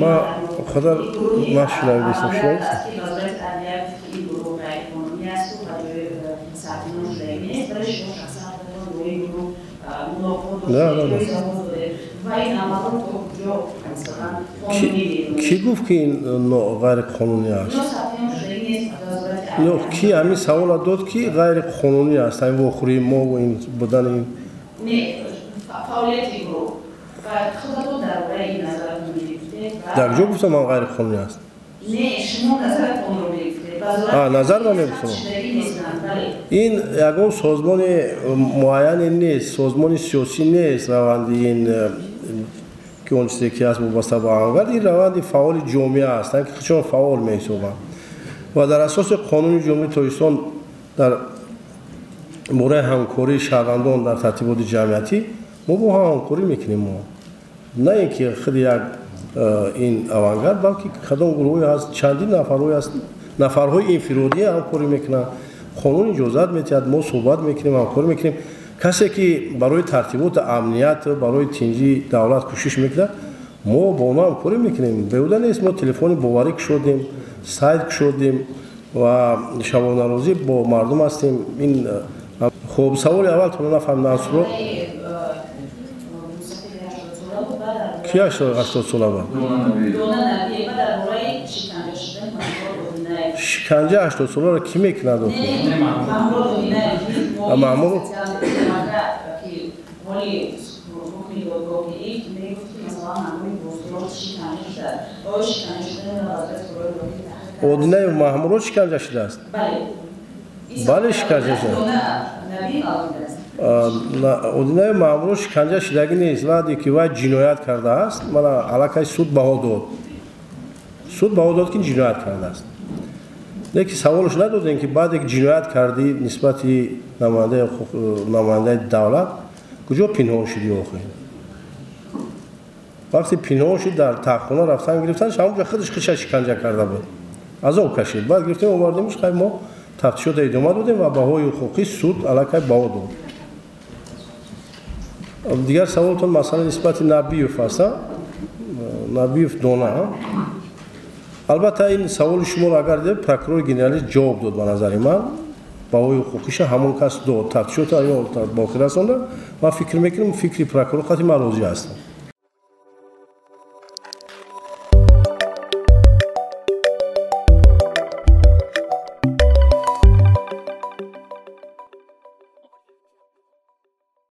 Ма қадар нашунавидистам, шунавидистам. Да, да, да. Кӣ гуфт, ки ин ғайриқонунӣ аст? Ки ҳамин савола дод, ки ғайриқонунӣ аст ҳамин вохӯрии мо ва ин будани ин? Дар ҷо гуфтам ман ғайриқонунӣ аст? Назар ма мегуфтам. Ин ягон созмони муайяне нест, созмони сиёсӣ нест. Раванди ин ки он чизе ки ҳаст вобаста ба Авангард, ин раванди фаъоли ҷомеа ҳастанд, ки худшон фаъол меҳисобанд ва дар асоси қонуни Ҷумҳурии Тоҷикистон дар бораи ҳамкории шаҳрвандон дар тартиботи ҷамъиятӣ мо бо ҳам ҳамкорӣ мекунем. Мо на ин ки худи як ин Авангард, балки кадом гурӯҳе ҳаст, чандин нафарҳое ҳаст, нафарҳои инфиродӣ ҳамкорӣ мекунанд. Қонун иҷозат медиҳад, мо суҳбат мекунем, ҳамкорӣ мекунем. Касе ки барои тартиботи амният, барои тинҷии давлат кӯшиш мекунад, мо бо онҳо ҳамкорӣ мекунем. Беҳуда нест мо телефони боварӣ кушодем, сайт кушодем ва шабонарӯзӣ бо мардум ҳастем. Ин хуб, саволи аввалтонро нафаҳмидам. Суро ки 80 сола буд? Шиканҷа 80 соларо кӣ мекунад? Маъмур Одинаев Маҳмудро шиканҷа шудааст? Бале, шиканҷа шуда. Одинаев Маҳмудро шиканҷа шудагӣ нест. Вақте ки вай ҷиноят кардааст, мана аллакай суд баҳо дод. Суд баҳо дод, ки ҷиноят кардааст. Лекин саволш надодем, ки баъде ки ҷиноят кардӣ нисбати намояндаи давлат, куҷо пинҳон шудӣ охир? Вақте пинҳон шуд, дар таҳхона рафтан гирифтан, ҳамонҷо худаш худша шиканҷа карда буд, азоб кашид. Баъд гирифтем, овардемш, хай мо тафтишотро идома додем ва баҳои ҳуқуқӣ суд аллакай баҳо дод. Дигар саволтон масъала нисбати Набиев аст. Набиев дона. Албатта, ин саволи шуморо агар дидем, прокурори генералӣ ҷавоб дод. Ба назари ман, баҳои ҳуқуқиша ҳамон кас дод, тафтишотро ба охир расонда. Ман фикр мекунам, фикри прокурор қатъи ман розӣ ҳастам.